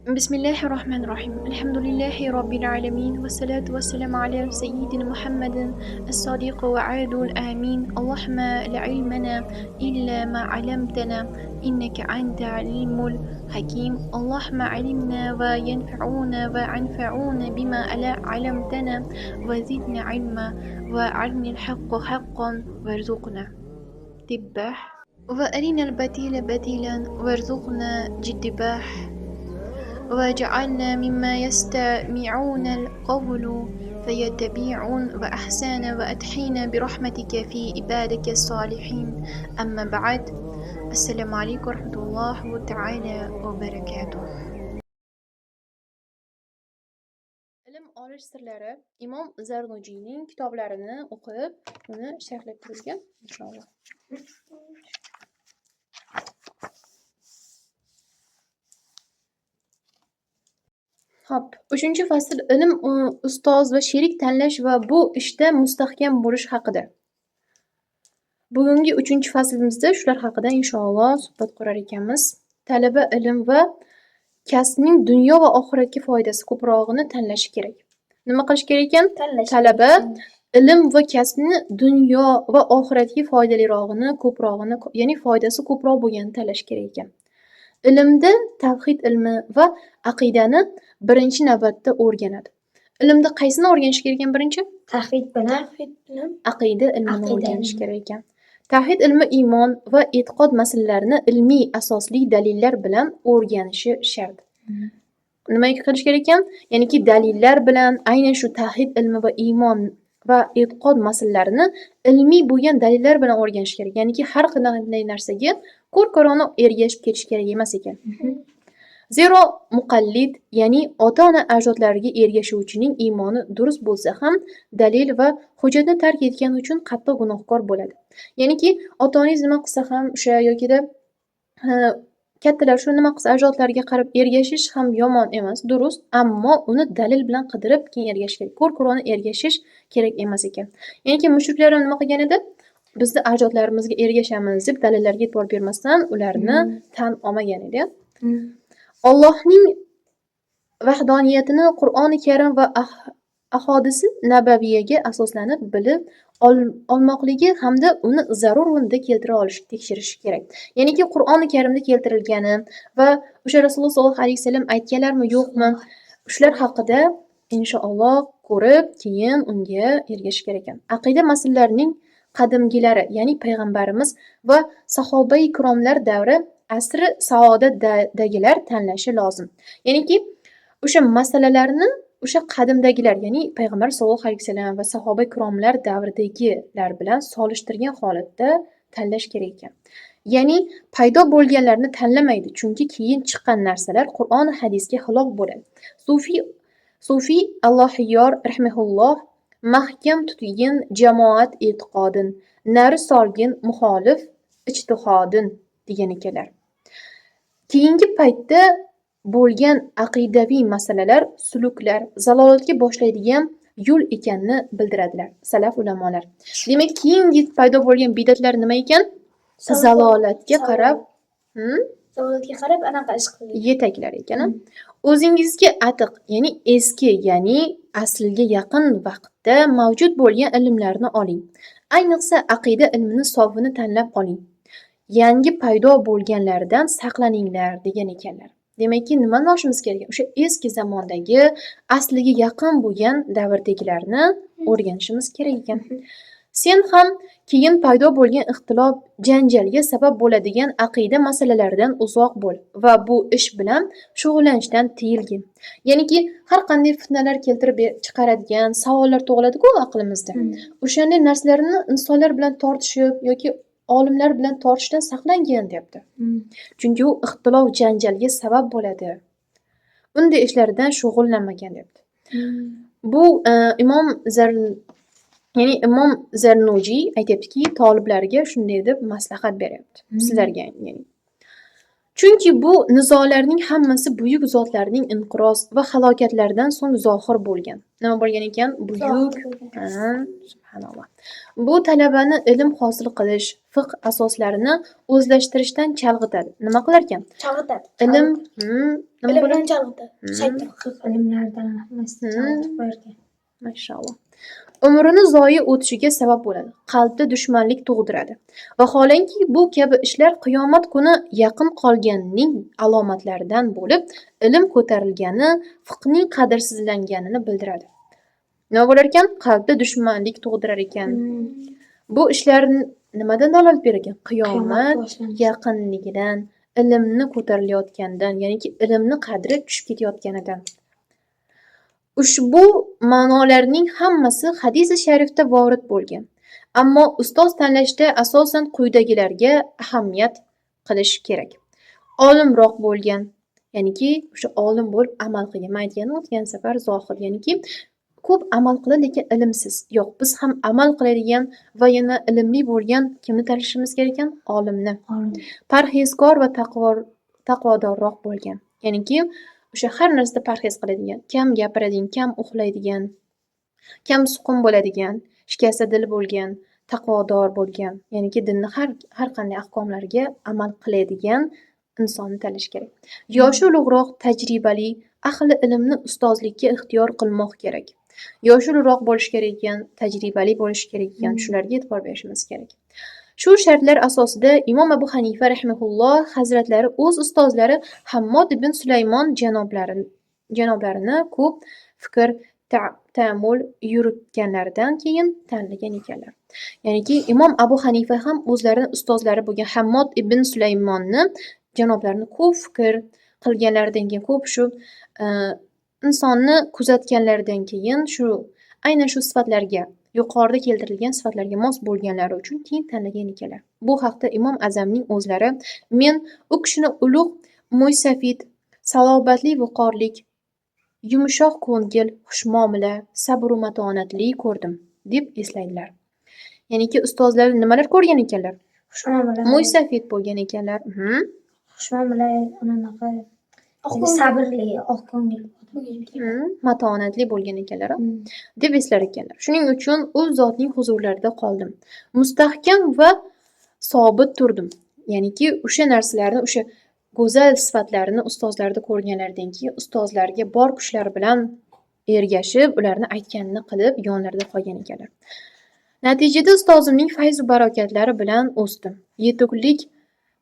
Bismillahirrohmanirrohim. Elhamdülillahi robbil alamin va salatu vassalamu ala sayyidina Muhammadin as-sodiq va adul amin. Allohumma la ilmana illa ma 'allamtana innaka anta alimul hakim. Allohumma 'allimna va yanfa'una va anfa'una bima 'allamtana va zidna ilma va arinal haqqa haqqan warzuqna tibbah va arinal batila batilan warzuqna jiddibah. وجعلنا مما يستمعون القول فيتبعون وأحسن وأدحينا برحمتك في عبادك الصالحين. أما بعد، السلام عليكم ورحمة الله تعالى وبركاته. Ilm olish sirlari Imom Zarnujiyning kitoblarini o'qib, uni sharhlab turilgan inshaalloh. Xo'p, 3-fasl ilm, ustoz va sherik tanlash va bu ishda mustahkam bo'lish haqida. Bugungi 3-faslimizda shular haqida inshaalloh suhbat qurar ekanmiz. Talaba ilm va kasbning dunyo va oxiratga foydasi ko'prog'ini tanlashi kerak. Nima qilish kerak ekan? Talaba ilm va kasbni dunyo va oxiratga foydalirog'ini, ko'prog'ini, ya'ni foydasi ko'proq bo'lganini tanlash kerak ekan. Ilmda tavhid ilmi va aqidani birinchi navbatda o'rganadi. Ilmda qaysini o'rganish kerak ekan birinchi? Tavhid bilan aqida ilmini o'rganish kerak ekan. Tavhid ilmi iymon va e'tiqod masalalarini ilmiy asosli dalillar bilan o'rganishi shart. Nima qilish kerak ekan? Ya'niki dalillar bilan aynan shu tavhid ilmi va iymon va e'tiqod masalalarini ilmiy bo'lgan dalillar bilan o'rganish kerak. Ya'niki har qanday narsaga ko'r-ko'rona ergashib ketish kerak emas ekan. Zero muqallid, ya'ni ota-ona ajdodlariga ergashuvchining iymoni durust bo'lsa ham dalil va hujjatni tark etgani uchun qattiq gunohkor bo'ladi. Ya'niki ota-onangiz nima qilsa ham o'sha yokida kattalar shu nima qilsa ajdodlarga qarab ergashish ham yomon emas, durust, ammo uni dalil bilan qidirib keyin ergashish kerak. Ko'r-ko'rona ergashish kerak emas ekan. Ya'niki mushriklar ham nima qilgan edi? Bizni ajdodlarimizga ergashamiz deb dalillarga e'tibor bermasdan ularni tan olmagan edi. Allohning vahdoniyatini Qur'oni Karim va ahodisi nabaviyaga asoslanib bilib olmoqligi hamda uni zarur o'rnida keltira olish, tekshirish kerak. Ya'niki Qur'oni Karimda keltirilgani va o'sha Rasululloh sollallohu alayhi vasallam aytganlarmi yo'qmi, shular haqida inshaalloh ko'rib, keyin unga ergashish kerak ekan. Aqida masalalarining qadimgilari, ya'ni payg'ambarimiz va sahobai ikromlar davri asri saodatdagilar tanlashi lozim. Ya'niki o'sha masalalarni o'sha qadimdagilar, ya'ni payg'ambar sollallohu alayhi vasallam va sahoba ikromlar davridagilar bilan solishtirgan holatda tanlash kerak ekan. Ya'ni paydo bo'lganlarni tanlamaydi, chunki keyin chiqqan narsalar Qur'on va hadisga xilof bo'ladi. Sufiy Allohyor rahimahulloh mahkam tutgin jamoat e'tiqodin, nari solgin muxolif ijtihodin degan ekanlar. Keyingi paytda bo'lgan aqidaviy masalalar, suluklar zalolatga boshlaydigan yo'l ekanini bildiradilar salaf ulamolar. Demak, keyingi paydo bo'lgan bidatlar nima ekan? Zalolatga qarab, zalolatga qarab anaqa ish qiladi. Yetaklar ekan. O'zingizga atiq, ya'ni eski, ya'ni aslga yaqin vaqtda mavjud bo'lgan ilmlarni oling. Ayniqsa aqida ilmini sofini tanlab oling. Yangi paydo bo'lganlardan saqlaninglar degan ekanlar. Demakki, nimani olishimiz kerak? O'sha eski zamondagi asliga yaqin bo'lgan davrdagilarni o'rganishimiz kerak ekan. Sen ham keyin paydo bo'lgan ixtilof, janjalga sabab bo'ladigan aqida masalalaridan uzoq bo'l va bu ish bilan shug'ullanishdan tiyilgin. Ya'niki har qanday fitnalar keltirib chiqaradigan savollar tug'iladi-ku aqlimizda. O'shanday narsalarni insonlar bilan tortishib yoki olimlar bilan tortishdan saqlangin deyapti. Chunki u ixtilof janjalga sabab bo'ladi. Unday ishlardan shug'ullanmagan deyapti. Bu Imom Zarnujiy aytyaptiki, toliblariga shunday deb maslahat beryapti. Sizlarga ya'ni. Chunki bu nizolarning hammasi buyuk zotlarning inqiroz va halokatlardan so'ng zohir bo'lgan. Nima bo'lgan ekan? Buyuk. Subhanalloh. Bu talabani ilm hosil qilish, fiqh asoslarini o'zlashtirishdan chalg'itadi. Nima qilar ekan? Chalg'itadi. Ilm, nima bo'ladi? Ilmdan chalg'itadi. Shayton. Fiqh ilmlaridan hammasini chalg'itib qo'yarkan. Mashalloh. Umrini zoyi o'tishiga sabab bo'ladi. Qalbda dushmanlik tug'diradi. Vaholanki, bu kabi ishlar qiyomat kuni yaqin qolganining alomatlaridan bo'lib, ilm ko'tarilgani, fiqhning qadrsizlanganini bildiradi. Nima bo'lar ekan? Qalbda dushmanlik tug'dirar ekan. Bu ishlar nimadan dalolat berar ekan? Qiyomat yaqinligidan, ilmni ko'tarilayotganidan, ya'niki ilmni qadri tushib ketayotganidan. Ushbu ma'nolarning hammasi hadisi sharifda vorid bo'lgan. Ammo ustoz tanlashda asosan quyidagilarga ahamiyat qilish kerak. Olimroq bo'lgan, ya'niki o'sha olim bo'lib amal qilgan. Men aytganim o'tgan safar zohid, ya'niki ko'p amal qiladi, lekin ilmsiz. Yo'q, biz ham amal qiladigan va yana ilmli bo'lgan kimni tanlashimiz kerak ekan? Olimni. Parhezkor va taqvodorroq bo'lgan. Ya'niki o'sha har narsada parhez qiladigan, kam gapiradigan, kam uxlaydigan, kam suqum bo'ladigan, shikasta dil bo'lgan, taqvodor bo'lgan, ya'niki dinni har qanday ahkomlariga amal qiladigan insonni tanlash kerak. Yoshi ulug'roq, tajribali, ahli ilmni ustozlikka ixtiyor qilmoq kerak. Yoshi ulug'roq bo'lishi kerak ekan, tajribali bo'lishi kerak ekan, shularga e'tibor berishimiz kerak. Shu shartlar asosida Imom Abu Hanifa rahimahulloh hazratlari o'z ustozlari Hammod ibn Sulaymon janoblarini ko'p fikr ta'ammul yuritganlaridan keyin tanlagan ekanlar. Ya'niki Imom Abu Hanifa ham o'zlarini ustozlari bo'lgan Hammod ibn Sulaymonni janoblarini ko'p fikr qilganlaridan keyin, ko'p shu insonni kuzatganlaridan keyin shu aynan shu sifatlarga, yuqorida keltirilgan sifatlarga mos bo'lganlari uchun keyin tanlagan ekanlar. Bu haqda Imom Azamning o'zlari: men u kishini ulug' mo'ysafid, salobatli, viqorlik, yumshoq ko'ngil, xushmuomala, sabr-u matonatli ko'rdim, deb eslaydilar. Ya'niki ustozlari nimalar ko'rgan ekanlar? Mo'ysafid bo'lgan ekanlar. Xushmuomala, anaqa sabrli, oq ko'ngil, matonatli bo'lgan ekanlar, deb eslar ekanlar. Shuning uchun u zotning huzurlarida qoldim. Mustahkam va sobit turdim. Ya'niki o'sha narsalarni, o'sha go'zal sifatlarni ustozlarda ko'rganlaridan keyin ustozlarga bor kuchlari bilan ergashib, ularni aytganini qilib, yonlarida qolgan ekanlar. Natijada ustozimning fayz va barokatlari bilan o'sdim. Yetuklik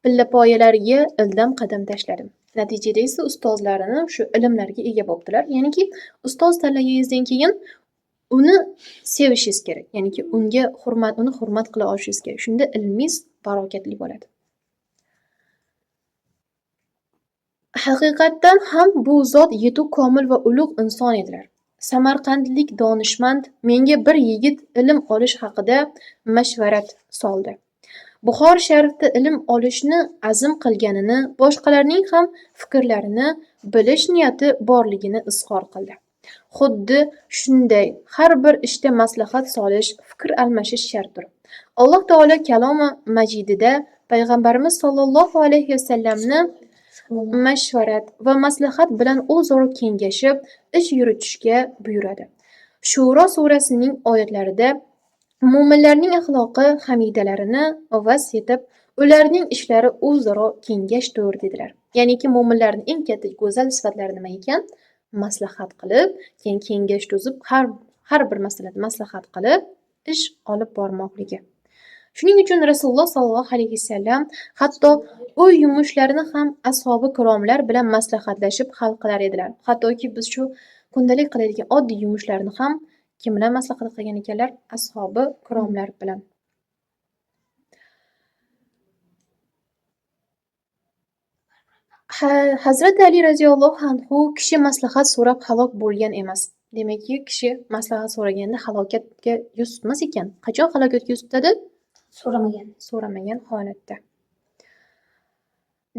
pillapoyalariga ildam qadam tashladim. Natijada esa ustozlarini shu ilmlarga ega bo'ptilar. Ya'niki ustoz tanlaganingizdan keyin uni sevishingiz kerak. Ya'niki unga hurmat, uni hurmat qila olishingiz kerak. Shunda ilmingiz barokatli bo'ladi. Haqiqatdan ham bu zot yetuk, komil va ulug' inson edilar. Samarqandlik donishmand menga bir yigit ilm olish haqida mashvarat soldi. Buxoro sharifda ilm olishni azm qilganini, boshqalarning ham fikrlarini bilish niyati borligini izhor qildi. Xuddi shunday har bir ishda maslahat solish, fikr almashish shartdir. Alloh taolo Kalomi Majidida payg'ambarimiz sollallohu alayhi vasallamni mashvarat va maslahat bilan o'zaro kengashib ish yuritishga buyuradi. Shuro surasining oyatlarida mo'minlarning axloqi hamidalarini vasf etib, ularning ishlari o'zaro kengashdir dedilar. Ya'niki mo'minlarning eng katta go'zal sifatlari nima ekan? Maslahat qilib, keyin kengash tuzib, har bir masalada maslahat qilib ish olib bormoqligi. Shuning uchun Rasululloh sollallohu alayhi vasallam hatto uy yumushlarini ham ashobi kiromlar bilan maslahatlashib hal qilar edilar. Hattoki biz shu kundalik qiladigan oddiy yumushlarni ham kim bilan maslahat qilgan ekanlar? Ashobi kiromlar bilan. Hazrat Ali roziyallohu anhu kishi maslahat so'rab halok bo'lgan emas. Demakki, kishi maslahat so'raganda halokatga yuz tutmas ekan. Qachon halokatga yuz tutadi? So'ramagan. So'ramagan holatda.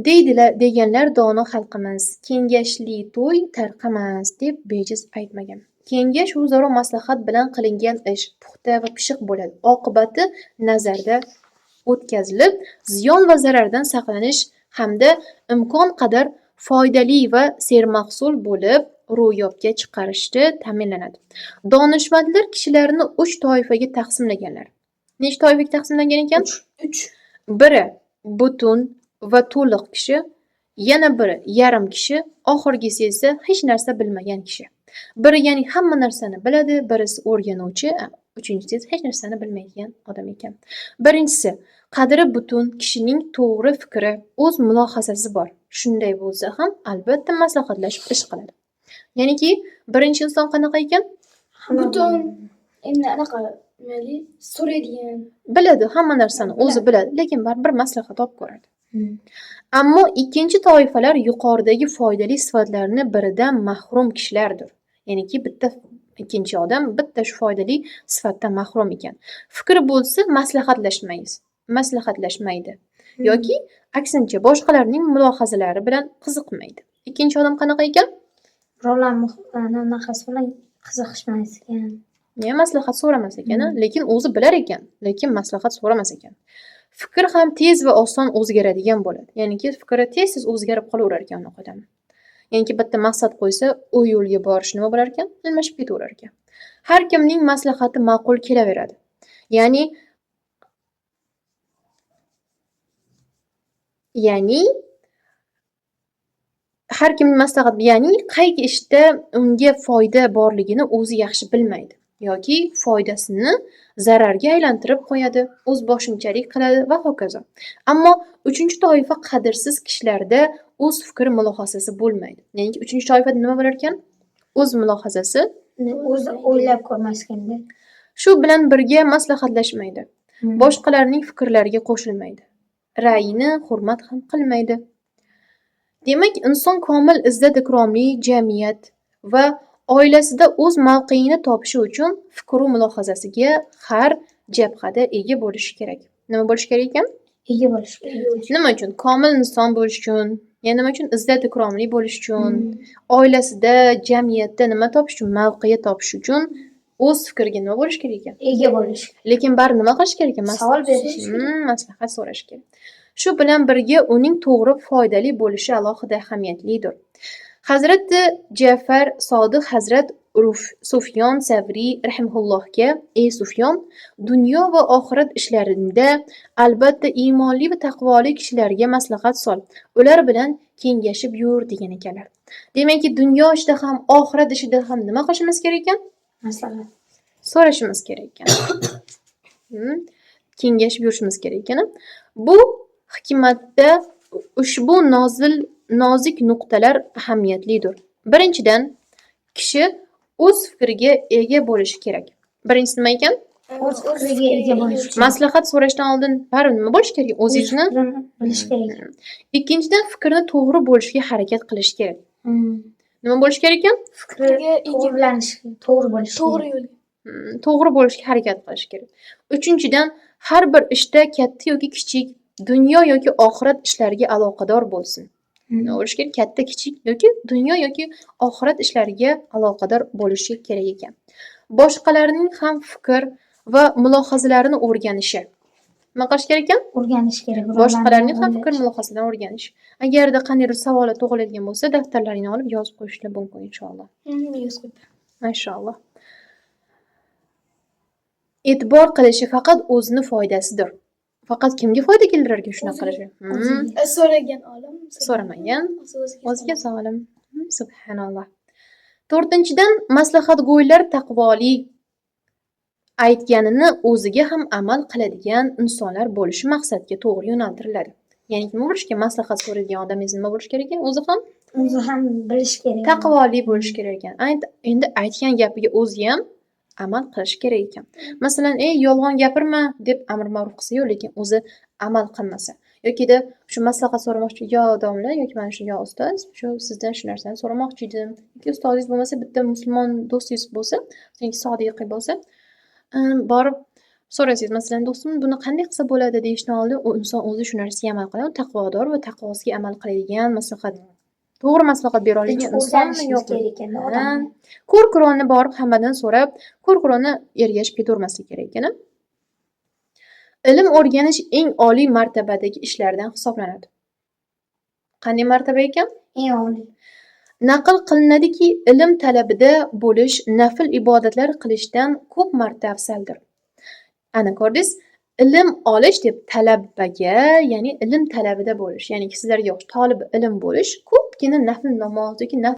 Deydilar, deganlar dono xalqimiz, kengashli to'y tarqamas deb bejiz aytmagan. Kengash o'zaro maslahat bilan qilingan ish puxta va pishiq bo'ladi. Oqibati nazarda o'tkazilib, ziyon va zarardan saqlanish hamda imkon qadar foydali va sermahsul bo'lib ro'yobga chiqarishda ta'minlanadi. Donishmandlar kishilarni 3 toifaga taqsimlaganlar. Necha toifaga taqsimlangan ekan? 3. Biri butun va to'liq kishi, yana biri yarim kishi, oxirgisi esa hech narsa bilmagan kishi. Biri ya'ni hamma narsani biladi, birisi o'rganuvchi, uchinchisi esa hech narsani bilmaydigan odam ekan. Birinchisi qadri butun kishining to'g'ri fikri, o'z mulohazasi bor. Shunday bo'lsa ham albatta maslahatlashib ish qiladi. Ya'niki birinchi inson qanaqa ekan? Butun endi anaqa nimali so'raydigan. Biladi, hamma narsani o'zi biladi, lekin baribir maslahat olib ko'radi. Ammo ikkinchi toifalar yuqoridagi foydali sifatlarni biridan mahrum kishilardir. Ya'niki bitta ikkinchi odam bitta shu foydali sifatdan mahrum ekan. Fikri bo'lsa maslahatlashmaysiz, maslahatlashmaydi yoki aksincha boshqalarning mulohazalari bilan qiziqmaydi. Ikkinchi odam qanaqa ekan? Birovlar anaqasi bilan qiziqishmas ekan. Ne maslahat so'ramas ekan, lekin o'zi bilar ekan, lekin maslahat so'ramas ekan. Fikr ham tez va oson o'zgaradigan bo'ladi. Ya'niki fikri tez-tez o'zgarib qolaverar ekan unaqa odam. Ya'niki bitta maqsad qo'ysa, u yo'lga borish nima bo'lar ekan? Almashib ketaverar ekan. Har kimning maslahati ma'qul kelaveradi. Ya'ni har kimning maslahati, ya'ni qay ishda unga foyda borligini o'zi yaxshi bilmaydi yoki foydasini zararga aylantirib qo'yadi, o'z boshimchalik qiladi va hokazo. Ammo uchinchi toifa qadrsiz kishilarda o'z fikri mulohazasi bo'lmaydi. Ya'ni uchinchi toifada nima bo'lar ekan? O'z mulohazasi, o'zi o'ylab ko'rmas ekanda. Shu bilan birga maslahatlashmaydi. Boshqalarning fikrlariga qo'shilmaydi. Ra'yini hurmat ham qilmaydi. Demak, inson komil izzat-ikromli jamiyat va oilasida o'z mavqeini topishi uchun fikru mulohazasiga har jabhada ega bo'lishi kerak. Nima bo'lishi kerak ekan? Ega bo'lishi kerak. Nima uchun? Komil inson bo'lish uchun, yana nima uchun? Izzat-ikromli bo'lish uchun, oilasida, jamiyatda nima topish uchun? Mavqeyi topish uchun o'z fikriga nima bo'lish kerak ekan? Ega bo'lish. Lekin bari nima qilish kerak ekan? Savol berish kerak. Maslahat so'rash kerak. Shu bilan birga uning to'g'ri foydali bo'lishi alohida ahamiyatlidir. Hazrati Ja'far Sodiq Hazrat Sufyon Savriy rahimahullohga: "Ey Sufyon, dunyo va oxirat ishlaringda albatta iymonli va taqvoli kishilarga maslahat sol, ular bilan kengashib yur" degan ekanlar. Demakki, dunyo ishida ham, oxirat ishida ham nima qilishimiz kerak ekan? Maslahat so'rashimiz kerak ekan. Kengashib yurishimiz kerak ekan. Bu hikmatda ushbu nozik nuqtalar ahamiyatlidir. Birinchidan, kishi o'z fikriga ega bo'lishi kerak. Birinchisi nima ekan? O'z fikriga ega bo'lishi kerak. Maslahat so'rashdan oldin baribir nima bo'lishi kerak? O'zingizni bilish kerak. Ikkinchidan, fikrni to'g'ri bo'lishiga harakat qilish kerak. Nima bo'lishi kerak ekan? Fikriga to'g'ri bo'lishi to'g'ri yo'l. To'g'ri bo'lishga harakat qilish kerak. Uchinchidan, har bir ishda katta yoki kichik, dunyo yoki oxirat ishlariga aloqador bo'lsin. Nima bo'lishi kerak? Katta, kichik yoki dunyo yoki oxirat ishlariga aloqador bo'lishi kerak ekan. Boshqalarning ham fikr va mulohazalarini o'rganishi. Nima qilish kerak ekan? O'rganish kerak. Boshqalarning ham fikr mulohazalarini o'rganish. Agarda qandaydir savollar tug'iladigan bo'lsa, daftarlaringni olib yozib qo'yishlar mumkin inshaalloh. Yozib qo'yib. Mashalloh. E'tibor qilishi faqat o'zini foydasidir. Faqat kimga foyda keltirar ekan shunaqa qilishi? So'ragan olim, so'ramagan o'ziga zolim. Subhanalloh. To'rtinchidan, maslahatgo'ylar taqvoli, aytganini o'ziga ham amal qiladigan insonlar bo'lishi maqsadga to'g'ri yo'naltiriladi. Ya'ni nima bo'lishi kerak? Maslahat so'raydigan odamingiz nima bo'lishi kerak ekan? O'zi ham bilish kerak. Taqvoli bo'lishi kerak ekan. Endi aytgan gapiga o'zi ham amal qilish kerak ekan. Masalan, ey yolg'on gapirma deb amr ma'ruf qilsa-yu, lekin o'zi amal qilmasa yokida shu maslahat so'ramoqchi, yo domla yoki mana shu yo ustoz, shu sizdan shu narsani so'ramoqchi edim. Yoki ustozingiz bo'lmasa, bitta musulmon do'stingiz bo'lsa, yoki sodiqi bo'lsa, borib so'rasangiz, masalan, do'stim buni qanday qilsa bo'ladi deyishdan oldin u inson o'zi shu narsaga amal qiladi, taqvodor va taqvosiga amal qiladigan maslahat, to'g'ri maslahat bera oladigan insonmi yo'qmi? Ko'r-ko'ronni borib hammadan so'rab, ko'r-ko'ronni ergashib ketavermaslik kerak ekan. Ilm o'rganish eng oliy martabadagi ishlardan hisoblanadi. Qanday martaba ekan? Eng oliy. Naql qilinadiki, ilm talabida bo'lish nafl ibodatlar qilishdan ko'p marta afzaldir. Ana ko'rdingiz, Ilm olish deb talabaga, ya'ni ilm talabida bo'lish, ya'ni sizlarga tolib ilm bo'lish ko'pgina nafl namoz yoki nafl